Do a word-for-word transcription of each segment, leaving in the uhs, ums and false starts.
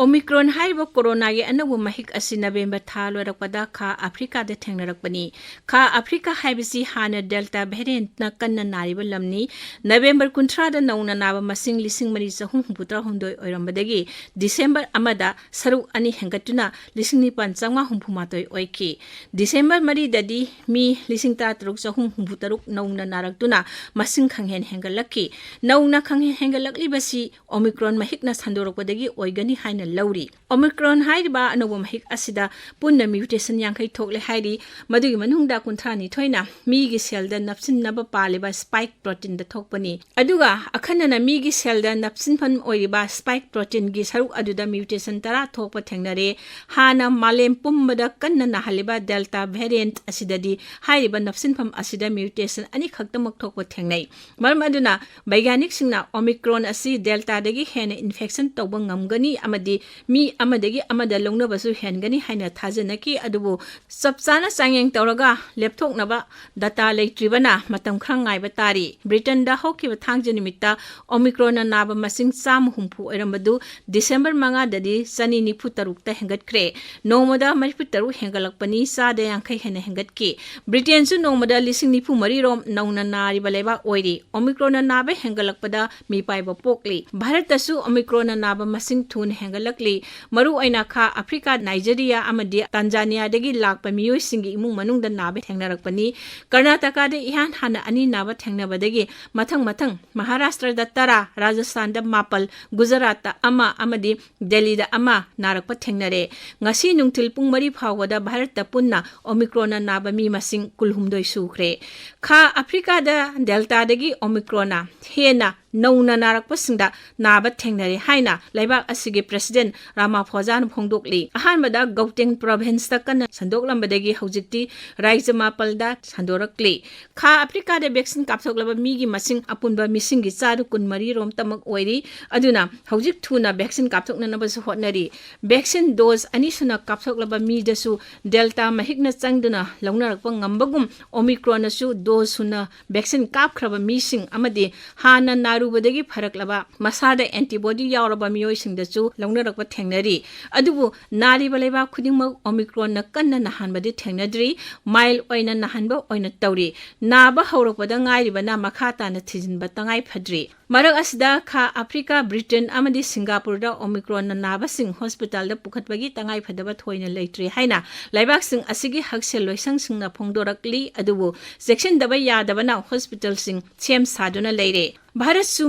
Omicron ꯍꯥꯏꯔꯤꯕ ꯀꯣꯔꯣꯅꯥꯒꯤ ꯑꯅꯧꯕ ꯃꯍꯤꯛ ꯑꯁꯤ ꯅꯕꯦꯝꯕꯔ ꯊꯥ ꯂꯣꯏꯔꯛꯄꯗ ꯈꯥ ꯑꯐ꯭ꯔꯤꯀꯥꯗ ꯊꯦꯡꯅꯔꯛꯄꯅꯤ꯫ ꯈꯥ ꯑꯐ꯭ꯔꯤꯀꯥ ꯍꯥꯏꯕꯁꯤ ꯍꯥꯟꯅ Delta variantꯅ ꯀꯟꯅ ꯅꯥꯔꯤꯕ ꯂꯝꯅꯤ꯫ ꯅꯕꯦꯝꯕꯔ ꯀꯨꯟꯊ꯭ꯔꯥꯗ ꯅꯧꯅ ꯅꯥꯕ ꯃꯁꯤꯡ ꯂꯤꯁꯤꯡ ꯃꯔꯤ ꯆꯍꯨꯝ ꯍꯨꯝꯐꯨꯇꯔꯥꯍꯨꯝꯗꯣꯏ ꯑꯣꯏꯔꯝꯕꯗꯒꯤ ꯗꯤꯁꯦꯝꯕꯔ ꯑꯃꯗ ꯁꯔꯨꯛ ꯑꯅꯤ ꯍꯦꯟꯒꯠꯇꯨꯅ ꯂꯤꯁꯤꯡ ꯅꯤꯄꯥꯟ ꯆꯥꯝꯃꯉꯥ ꯍꯨꯝꯐꯨ ꯃꯥꯊꯣꯏ ꯑꯣꯏꯈꯤ꯫ ꯗꯤꯁꯦꯝꯕꯔ ꯃꯔꯤꯗꯗꯤ ꯃꯤ ꯂꯤꯁꯤꯡ ꯇꯔꯥꯇꯔꯨꯛ ꯆꯍꯨꯝ ꯍꯨꯝꯐꯨꯇꯔꯨꯛ ꯅꯧꯅ ꯅꯥꯔꯛꯇꯨꯅ ꯃꯁꯤꯡ ꯈꯪꯍꯦꯟ ꯍꯦꯟꯒꯠꯂꯛꯈꯤ꯫ ꯅꯧꯅ ꯈꯪꯍꯦꯟ ꯍꯦꯟꯒꯠꯂꯛꯂꯤꯕꯁꯤ Omicron ꯃꯍꯤꯛꯅ ꯁꯟꯗꯣꯔꯛꯄꯗꯒꯤ ꯑꯣꯏꯒꯅꯤ ꯍꯥꯏꯅ ꯂꯧꯔꯤ꯫ Omicron ꯍꯥꯏꯔꯤꯕ ꯑꯅꯧꯕ ꯃꯍꯤꯛ ꯑꯁꯤꯗ ꯄꯨꯟꯅ mutation ꯌꯥꯡꯈꯩ ꯊꯣꯛꯂꯦ ꯍꯥꯏꯔꯤ꯫ ꯃꯗꯨꯒꯤ ꯃꯅꯨꯡꯗ ꯀꯨꯟꯊ꯭ꯔꯥꯅꯤꯊꯣꯏꯅ ꯃꯤꯒꯤ cellꯗ ꯅꯞꯁꯤꯟꯅꯕ ꯄꯥꯜꯂꯤꯕ spike proteinꯗ ꯊꯣꯛꯄꯅꯤ꯫ ꯑꯗꯨꯒ ꯑꯈꯟꯅꯅ ꯃꯤꯒꯤ cellꯗ ꯅꯞꯁꯤꯟꯐꯝ ꯑꯣꯏꯔꯤꯕ spike proteinꯒꯤ ꯁꯔꯨꯛ ꯑꯗꯨꯗ mutation ꯇꯔꯥ ꯊꯣꯛꯄ ꯊꯦꯡꯅꯔꯦ꯫ ꯍꯥꯟꯅ ꯃꯥꯂꯦꯝ ꯄꯨꯝꯕꯗ ꯀꯟꯅ ꯅꯥꯍꯜꯂꯤꯕ Delta variant ꯑꯁꯤꯗꯗꯤ ꯍꯥꯏꯔꯤꯕ ꯅꯞꯁꯤꯟꯐꯝ ꯑꯁꯤꯗ mutation ꯑꯅꯤꯈꯛꯇꯃꯛ ꯊꯣꯛꯄ ꯊꯦꯡꯅꯩ꯫ ꯃꯔꯝ ꯑꯗꯨꯅ ꯕꯩꯒ꯭ꯌꯥꯅꯤꯛꯁꯤꯡꯅ Omicron ꯑꯁꯤ Deltaꯗꯒꯤ ꯍꯦꯟꯅ infection ꯇꯧꯕ ꯉꯝꯒꯅꯤ ꯑꯃꯗꯤ ꯃꯤ ꯑꯃꯗꯒꯤ ꯑꯃꯗ ꯂꯧꯅꯕꯁꯨ ꯍꯦꯟꯒꯅꯤ ꯍꯥꯏꯅ ꯊꯥꯖꯅꯈꯤ꯫ ꯑꯗꯨꯕꯨ ꯆꯞ ꯆꯥꯅ ꯆꯥꯡꯌꯦꯡ ꯇꯧꯔꯒ ꯂꯦꯞꯊꯣꯛꯅꯕ data ꯂꯩꯇ꯭ꯔꯤꯕꯅ ꯃꯇꯝ ꯈꯔ ꯉꯥꯏꯕ ꯇꯥꯔꯤ꯫ Britainꯗ ꯍꯧꯈꯤꯕ ꯊꯥꯡꯖ ꯅꯨꯃꯤꯠꯇ Omicronꯅ ꯅꯥꯕ ꯃꯁꯤꯡ ꯆꯥꯝꯃ ꯍꯨꯝꯐꯨ ꯑꯣꯏꯔꯝꯕꯗꯨ ꯗꯤꯁꯦꯝꯕꯔ ꯃꯉꯥꯗꯗꯤ ꯆꯅꯤ ꯅꯤꯐꯨ ꯇꯔꯨꯛꯇ ꯍꯦꯟꯒꯠꯈ꯭ꯔꯦ꯫ ꯅꯣꯡꯃꯗ ꯃꯔꯤꯐꯨ ꯇꯔꯨꯛ ꯍꯦꯟꯒꯠꯂꯛꯄꯅꯤ, ꯆꯥꯗ ꯌꯥꯡꯈꯩ ꯍꯦꯟꯅ ꯍꯦꯟꯒꯠꯈꯤ꯫ Britainꯁꯨ ꯅꯣꯡꯃꯗ ꯂꯤꯁꯤꯡ ꯅꯤꯐꯨ ꯃꯔꯤ ꯔꯣꯝ ꯅꯧꯅ ꯅꯥꯔꯤꯕ ꯂꯩꯕꯥꯛ ꯑꯣꯏꯔꯤ꯫ Omicronꯅ ꯅꯥꯕ ꯍꯦꯟꯒꯠꯂꯛꯄꯗ ꯃꯤꯄꯥꯏꯕ ꯄꯣꯛꯂꯤ꯫ ꯚꯥꯔꯠꯇꯁꯨ Omicronꯅ ꯅꯥꯕ ꯃꯁꯤꯡ ꯊꯨꯅ ꯍꯦꯟꯒꯠꯂꯛꯂꯤ꯫ ꯃꯔꯨꯑꯣꯏꯅ ꯈꯥ ꯑꯐ꯭ꯔꯤꯀꯥ, ꯅꯥꯏꯖꯦꯔꯤꯌꯥ ꯑꯃꯗꯤ ꯇꯥꯟꯖꯥꯅꯤꯌꯥꯗꯒꯤ ꯂꯥꯛꯄ ꯃꯤꯑꯣꯏꯁꯤꯡꯒꯤ ꯏꯃꯨꯡ ꯃꯅꯨꯡꯗ ꯅꯥꯕ ꯊꯦꯡꯅꯔꯛꯄꯅꯤ꯫ ꯀꯔꯅꯥꯇꯀꯥꯗ ꯏꯍꯥꯟ ꯍꯥꯟꯅ ꯑꯅꯤ ꯅꯥꯕ ꯊꯦꯡꯅꯕꯗꯒꯤ ꯃꯊꯪ ꯃꯊꯪ ꯃꯍꯥꯔꯥꯁꯇ꯭ꯔꯗ ꯇꯔꯥ, ꯔꯥꯖꯁꯊꯥꯟꯗ ꯃꯥꯄꯜ, ꯒꯨꯖꯔꯥꯠꯇ ꯑꯃ ꯑꯃꯗꯤ ꯗꯦꯜꯂꯤꯗ ꯑꯃ ꯅꯥꯔꯛꯄ ꯊꯦꯡꯅꯔꯦ꯫ ꯉꯁꯤ ꯅꯨꯡꯊꯤꯜ ꯄꯨꯡ ꯃꯔꯤ ꯐꯥꯎꯕꯗ ꯚꯥꯔꯠꯇ ꯄꯨꯟꯅ Omicronꯅ ꯅꯥꯕ ꯃꯤ ꯃꯁꯤꯡ ꯀꯨꯟꯍꯨꯝꯗꯣꯏ ꯁꯨꯈ꯭ꯔꯦ꯫ ꯈꯥ ꯑꯐ꯭ꯔꯤꯀꯥꯗ Deltaꯗꯒꯤ Omicronꯅ ꯍꯦꯟꯅ ꯅꯧꯅ ꯅꯥꯔꯛꯄꯁꯤꯡꯗ ꯅꯥꯕ ꯊꯦꯡꯅꯔꯦ ꯍꯥꯏꯅ ꯂꯩꯕꯥꯛ ꯑꯁꯤꯒꯤ President Ramaphosaꯅ ꯐꯣꯡꯗꯣꯛꯂꯤ꯫ ꯑꯍꯥꯟꯕꯗ Gauteng provinceꯇ ꯀꯟꯅ ꯁꯟꯗꯣꯛꯂꯝꯕꯗꯒꯤ ꯍꯧꯖꯤꯛꯇꯤ ꯔꯥꯖ꯭ꯌ ꯃꯥꯄꯜꯗ ꯁꯟꯗꯣꯔꯛꯂꯤ꯫ ꯈꯥ ꯑꯐ꯭ꯔꯤꯀꯥꯗ vaccine ꯀꯥꯞꯊꯣꯛꯂꯕ ꯃꯤꯒꯤ ꯃꯁꯤꯡ ꯑꯄꯨꯟꯕ ꯃꯤꯁꯤꯡꯒꯤ ꯆꯥꯗ ꯀꯨꯟꯃꯔꯤ ꯔꯣꯝꯇꯃꯛ ꯑꯣꯏꯔꯤ꯫ ꯑꯗꯨꯅ ꯍꯧꯖꯤꯛ ꯊꯨꯅ vaccine ꯀꯥꯞꯊꯣꯛꯅꯅꯕꯁꯨ ꯍꯣꯠꯅꯔꯤ꯫ Vaccine dose ꯑꯅꯤ ꯁꯨꯅ ꯀꯥꯞꯊꯣꯛꯂꯕ ꯃꯤꯗꯁꯨ Delta ꯃꯍꯤꯛꯅ ꯆꯪꯗꯨꯅ ꯂꯧꯅꯔꯛꯄ ꯉꯝꯕꯒꯨꯝ Omicronꯅꯁꯨ dose ꯁꯨꯅ vaccine ꯀꯥꯞꯈ꯭ꯔꯕ ꯃꯤꯁꯤꯡ ꯑꯃꯗꯤ ꯍꯥꯟꯅ ꯅꯥꯔꯨ ꯑꯔꯨꯕꯗꯒꯤ ꯐꯔꯛꯂꯕ, ꯃꯁꯥꯗ antibody ꯌꯥꯎꯔꯕ ꯃꯤꯑꯣꯏꯁꯤꯡꯗꯁꯨ ꯂꯧꯅꯔꯛꯄ ꯊꯦꯡꯅꯔꯤ꯫ ꯑꯗꯨꯕꯨ ꯅꯥꯔꯤꯕ ꯂꯩꯕꯥꯛ ꯈꯨꯗꯤꯡꯃꯛ Omicronꯅ ꯀꯟꯅ ꯅꯥꯍꯟꯕꯗꯤ ꯊꯦꯡꯅꯗ꯭ꯔꯤ꯫ Mild ꯑꯣꯏꯅ ꯅꯥꯍꯟꯕ ꯑꯣꯏꯅ ꯇꯧꯔꯤ꯫ ꯅꯥꯕ ꯍꯧꯔꯛꯄꯗ ꯉꯥꯏꯔꯤꯕꯅ ꯃꯈꯥ ꯇꯥꯅ ꯊꯤꯖꯤꯟꯕ ꯇꯉꯥꯏ ꯐꯗ꯭ꯔꯤ꯫ ꯃꯔꯛ ꯑꯁꯤꯗ ꯈꯥ ꯑꯐ꯭ꯔꯤꯀꯥ, ꯕ꯭ꯔꯤꯇꯦꯟ ꯑꯃꯗꯤ ꯁꯤꯡꯒꯥꯄꯨꯔꯗ Omicronꯅ ꯅꯥꯕꯁꯤꯡ hospitalꯗ ꯄꯨꯈꯠꯄꯒꯤ ꯇꯉꯥꯏ ꯐꯗꯕ ꯊꯣꯏꯅ ꯂꯩꯇ꯭ꯔꯤ ꯍꯥꯏꯅ ꯂꯩꯕꯥꯛꯁꯤꯡ ꯑꯁꯤꯒꯤ ꯍꯛꯁꯦꯜ ꯂꯣꯏꯁꯪꯁꯤꯡꯅ ꯐꯣꯡꯗꯣꯔꯛꯂꯤ꯫ ꯑꯗꯨꯕꯨ ꯆꯦꯛꯁꯤꯟꯗꯕ ꯌꯥꯗꯕꯅ hospitalꯁꯤꯡ ꯁꯦꯝ ꯁꯥꯗꯨꯅ ꯂꯩꯔꯦ꯫ ꯚꯥꯔꯠꯁꯨ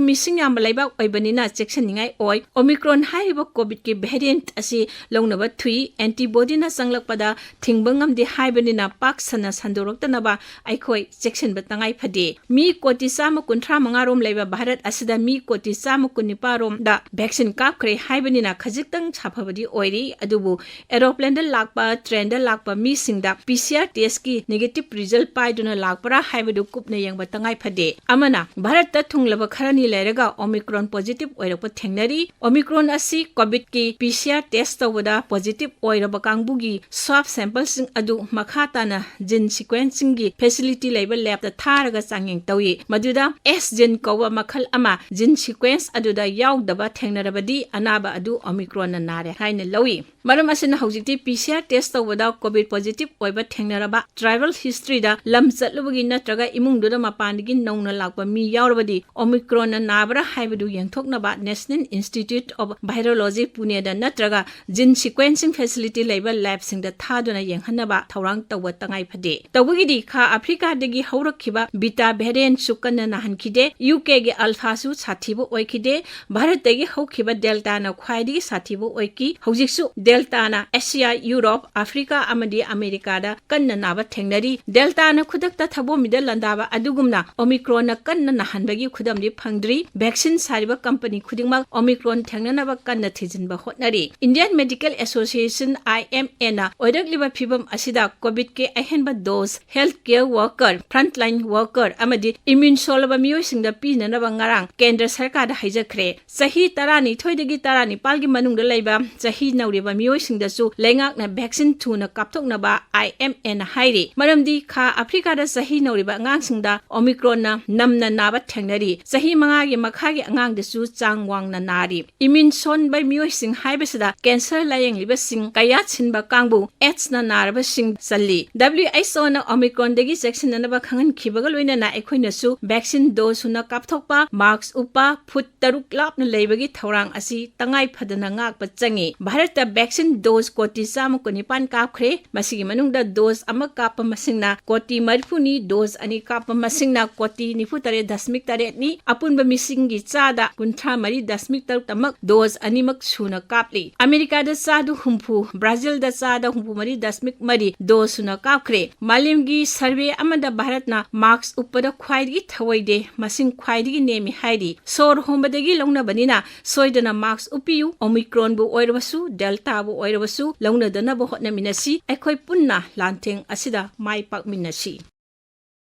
ꯃꯤꯁꯤꯡ ꯌꯥꯝꯕ ꯂꯩꯕꯥꯛ ꯑꯣꯏꯕꯅꯤꯅ ꯆꯦꯛꯁꯤꯟꯅꯤꯡꯉꯥꯏ ꯑꯣꯏ꯫ Omicron ꯍꯥꯏꯔꯤꯕ COVIDꯀꯤ variant ꯑꯁꯤ ꯂꯧꯅꯕ ꯊꯨꯏ꯫ Antibodyꯅ ꯆꯪꯂꯛꯄꯗ ꯊꯤꯡꯕ ꯉꯝꯗꯦ ꯍꯥꯏꯕꯅꯤꯅ ꯄꯥꯛ ꯁꯟꯅ ꯁꯟꯗꯣꯔꯛꯇꯅꯕ ꯑꯩꯈꯣꯏ ꯆꯦꯛꯁꯤꯟꯕ ꯇꯉꯥꯏ ꯐꯗꯦ꯫ ꯃꯤ ꯀꯣꯇꯤ ꯆꯥꯝꯃ ꯀꯨꯟꯊ꯭ꯔꯥ ꯃꯉꯥ ꯔꯣꯝ ꯂꯩꯕ ꯚꯥꯔꯠ ꯑꯁꯤꯗ ꯃꯤ ꯀꯣꯇꯤ ꯆꯥꯝꯃ ꯀꯨꯟꯅꯤꯄꯥꯜ ꯔꯣꯝꯗ vaccine ꯀꯥꯞꯈ꯭ꯔꯦ ꯍꯥꯏꯕꯅꯤꯅ ꯈꯖꯤꯛꯇꯪ ꯁꯥꯐꯕꯗꯤ ꯑꯣꯏꯔꯤ꯫ ꯑꯗꯨꯕꯨ aeroplaneꯗ ꯂꯥꯛꯄ, trainꯗ ꯂꯥꯛꯄ ꯃꯤꯁꯤꯡꯗ PCR testꯀꯤ negative result ꯄꯥꯏꯗꯨꯅ ꯂꯥꯛꯄ꯭ꯔꯥ ꯍꯥꯏꯕꯗꯨ ꯀꯨꯞꯅ ꯌꯦꯡꯕ ꯇꯉꯥꯏ ꯐꯗꯦ꯫ ꯑꯃꯅ ꯚꯥꯔꯠꯇ ꯊꯨꯡꯂꯕ ꯈꯔꯅꯤ ꯂꯩꯔꯒ Omicron positive ꯑꯣꯏꯔꯛꯄ ꯊꯦꯡꯅꯔꯤ꯫ Omicron ꯑꯁꯤ COVIDꯀꯤ PCR test ꯇꯧꯕꯗ positive ꯑꯣꯏꯔꯕ ꯀꯥꯡꯕꯨꯒꯤ swab sampleꯁꯤꯡ ꯑꯗꯨ ꯃꯈꯥ ꯇꯥꯅ gene sequencingꯒꯤ facility ꯂꯩꯕ labꯇ ꯊꯥꯔꯒ ꯆꯥꯡꯌꯦꯡ ꯇꯧꯏ꯫ ꯃꯗꯨꯗ S gene ꯀꯧꯕ ꯃꯈꯜ ꯑꯃ gene sequence ꯑꯗꯨꯗ ꯌꯥꯎꯗꯕ ꯊꯦꯡꯅꯔꯕꯗꯤ ꯑꯅꯥꯕ ꯑꯗꯨ Omicronꯅ ꯅꯥꯔꯦ ꯍꯥꯏꯅ ꯂꯧꯏ꯫ ꯃꯔꯝ ꯑꯁꯤꯅ ꯍꯧꯖꯤꯛꯇꯤ PCR test ꯇꯧꯕꯗ COVID positive ꯑꯣꯏꯕ ꯊꯦꯡꯅꯔꯕ, travel historyꯗ ꯂꯝ ꯆꯠꯂꯨꯕꯒꯤ ꯅꯠꯇ꯭ꯔꯒ ꯏꯃꯨꯡꯗꯨꯗ ꯃꯄꯥꯟꯗꯒꯤ ꯅꯧꯅ ꯂꯥꯛꯄ ꯃꯤ ꯌꯥꯎꯔꯕꯗꯤ Omicronꯅ ꯅꯥꯕ꯭ꯔꯥ ꯍꯥꯏꯕꯗꯨ ꯌꯦꯡꯊꯣꯛꯅꯕ National Institute of Virology ꯄꯨꯅꯦꯗ ꯅꯠꯇ꯭ꯔꯒ gene sequencing facility ꯂꯩꯕ labꯁꯤꯡꯗ ꯊꯥꯗꯨꯅ ꯌꯦꯡꯍꯟꯅꯕ ꯊꯧꯔꯥꯡ ꯇꯧꯕ ꯇꯉꯥꯏ ꯐꯗꯦ꯫ ꯇꯧꯕꯒꯤꯗꯤ ꯈꯥ ꯑꯐ꯭ꯔꯤꯀꯥꯗꯒꯤ ꯍꯧꯔꯛꯈꯤꯕ Beta variantꯁꯨ ꯀꯟꯅ ꯅꯥꯍꯟꯈꯤꯗꯦ꯫ UKꯒꯤ Alphaꯁꯨ ꯁꯥꯊꯤꯕ ꯑꯣꯏꯈꯤꯗꯦ꯫ ꯚꯥꯔꯠꯇꯒꯤ ꯍꯧꯈꯤꯕ Deltaꯅ ꯈ꯭ꯋꯥꯏꯗꯒꯤ ꯁꯥꯊꯤꯕ ꯑꯣꯏꯈꯤ꯫ ꯍꯧꯖꯤꯛꯁꯨ Deltaꯅ ꯑꯦꯁꯤꯌꯥ, ꯌꯨꯔꯣꯞ, ꯑꯐ꯭ꯔꯤꯀꯥ ꯑꯃꯗꯤ ꯑꯃꯦꯔꯤꯀꯥꯗ ꯀꯟꯅ ꯅꯥꯕ ꯊꯦꯡꯅꯔꯤ꯫ Deltaꯅ ꯈꯨꯗꯛꯇ ꯊꯕꯣꯝꯕꯤꯗ ꯂꯥꯟꯗꯥꯕ ꯑꯗꯨꯒꯨꯝꯅ Omicronꯅ ꯀꯟꯅ ꯅꯥꯍꯟꯕꯒꯤ ꯈꯨꯗꯝꯗꯤ ꯐꯪꯗ꯭ꯔꯤ꯫ Vaccine ꯁꯥꯔꯤꯕ company ꯈꯨꯗꯤꯡꯃꯛ Omicron ꯊꯦꯡꯅꯅꯕ ꯀꯟꯅ ꯊꯤꯖꯤꯟꯕ ꯍꯣꯠꯅꯔꯤ꯫ Indian Medical Association, IMAꯅ ꯑꯣꯏꯔꯛꯂꯤꯕ ꯐꯤꯚꯝ ꯑꯁꯤꯗ COVIDꯀꯤ ꯑꯍꯦꯟꯕ dose health care worker, frontline worker ꯑꯃꯗꯤ immune ꯁꯣꯜꯂꯕ ꯃꯤꯑꯣꯏꯁꯤꯡꯗ ꯄꯤꯅꯅꯕ ꯉꯔꯥꯡ ꯀꯦꯟꯗ꯭ꯔ ꯁꯔꯀꯥꯔꯗ ꯍꯥꯏꯖꯈ꯭ꯔꯦ꯫ ꯆꯍꯤ ꯇꯔꯥꯅꯤꯊꯣꯏꯗꯒꯤ ꯇꯔꯥꯅꯤꯄꯥꯜꯒꯤ ꯃꯅꯨꯡꯗ ꯂꯩꯕ ꯆꯍꯤ ꯅꯧꯔꯤꯕ ꯃꯤꯑꯣꯏꯁꯤꯡꯗꯁꯨ ꯂꯩꯉꯥꯛꯅ vaccine ꯊꯨꯅ ꯀꯥꯞꯊꯣꯛꯅꯕ IMAꯅ ꯍꯥꯏꯔꯤ꯫ ꯃꯔꯝꯗꯤ ꯈꯥ ꯑꯐ꯭ꯔꯤꯀꯥꯗ ꯆꯍꯤ ꯅꯧꯔꯤꯕ ꯑꯉꯥꯡꯁꯤꯡꯗ Omicronꯅ ꯅꯝꯅ ꯅꯥꯕ ꯊꯦꯡꯅꯔꯤ꯫ ꯆꯍꯤ ꯃꯉꯥꯒꯤ ꯃꯈꯥꯒꯤ ꯑꯉꯥꯡꯗꯁꯨ ꯆꯥꯡ ꯋꯥꯡꯅ ꯅꯥꯔꯤ꯫ Immune ꯁꯣꯟꯕ ꯃꯤꯑꯣꯏꯁꯤꯡ ꯍꯥꯏꯕꯁꯤꯗ cancer ꯂꯥꯌꯦꯡꯂꯤꯕꯁꯤꯡ, ꯀꯌꯥꯠ ꯁꯤꯟꯕ ꯀꯥꯡꯕꯨ, AIDS ꯅ ꯅꯥꯔꯕꯁꯤꯡ ꯆꯜꯂꯤ꯫ WHO ꯅ Omicron ꯗꯒꯤ ꯆꯦꯛꯁꯤꯟꯅꯅꯕ ꯈꯪꯍꯟꯈꯤꯕꯒ ꯂꯣꯏꯅꯅ ꯑꯩꯈꯣꯏꯅꯁꯨ vaccine dose ꯁꯨꯅ ꯀꯥꯞꯊꯣꯛꯄ, mask ꯎꯞꯄ, ꯐꯨꯠ ꯇꯔꯨꯛ ꯂꯥꯞꯅ ꯂꯩꯕꯒꯤ ꯊꯧꯔꯥꯡ ꯑꯁꯤ ꯇꯉꯥꯏ ꯐꯗꯅ ꯉꯥꯛꯄ ꯆꯪꯉꯤ꯫ ꯚꯥꯔꯠꯇ vaccine dose ꯀꯣꯇꯤ ꯆꯥꯝꯃ ꯀꯨꯟꯅꯤꯄꯥꯟ ꯀꯥꯞꯈ꯭ꯔꯦ꯫ ꯃꯁꯤꯒꯤ ꯃꯅꯨꯡꯗ dose ꯑꯃ ꯀꯥꯞꯄ ꯃꯁꯤꯡꯅ ꯀꯣꯇꯤ ꯃꯔꯤꯐꯨꯅꯤ, dose ꯑꯅꯤ ꯀꯥꯞꯄ ꯃꯁꯤꯡꯅ ꯀꯣꯇꯤ ꯅꯤꯐꯨ ꯇꯔꯦꯠ ꯗꯁꯃꯤꯛ ꯇꯔꯦꯠꯅꯤ꯫ ꯑꯄꯨꯟꯕ ꯃꯤꯁꯤꯡꯒꯤ ꯆꯥꯗ ꯀꯨꯟꯊ꯭ꯔꯥ ꯃꯔꯤ ꯗꯁꯃꯤꯛ ꯇꯔꯨꯛ ꯇꯃꯛ dose ꯑꯅꯤꯃꯛ ꯁꯨꯅ ꯀꯥꯞꯂꯤ꯫ ꯑꯃꯦꯔꯤꯀꯥꯗ ꯆꯥꯗ ꯍꯨꯝꯐꯨ, ꯕ꯭ꯔꯥꯖꯤꯜꯗ ꯆꯥꯗ ꯍꯨꯝꯐꯨ ꯃꯔꯤ ꯗꯁꯃꯤꯛ ꯃꯔꯤ dose ꯁꯨꯅ ꯀꯥꯞꯈ꯭ꯔꯦ꯫ ꯃꯥꯂꯦꯝꯒꯤ survey ꯑꯃꯗ ꯚꯥꯔꯠꯅ mask ꯎꯞꯄꯗ ꯈ꯭ꯋꯥꯏꯗꯒꯤ ꯊꯑꯣꯏꯗꯦ, ꯃꯁꯤꯡ ꯈ꯭ꯋꯥꯏꯗꯒꯤ ꯅꯦꯝꯃꯤ ꯍꯥꯏꯔꯤ꯫ ꯁꯣꯔ ꯍꯣꯟꯕꯗꯒꯤ ꯂꯧꯅꯕꯅꯤꯅ ꯁꯣꯏꯗꯅ mask ꯎꯞꯄꯤꯌꯨ꯫ Omicron ꯕꯨ ꯑꯣꯏꯔꯕꯁꯨ, Delta ꯕꯨ ꯑꯣꯏꯔꯕꯁꯨ ꯂꯧꯅꯗꯅꯕ ꯍꯣꯠꯅꯃꯤꯟꯅꯁꯤ꯫ ꯑꯩꯈꯣꯏ ꯄꯨꯟꯅ ꯂꯥꯟꯊꯦꯡ ꯑꯁꯤꯗ ꯃꯥꯏ ꯄꯥꯛꯃꯤꯟꯅꯁꯤ꯫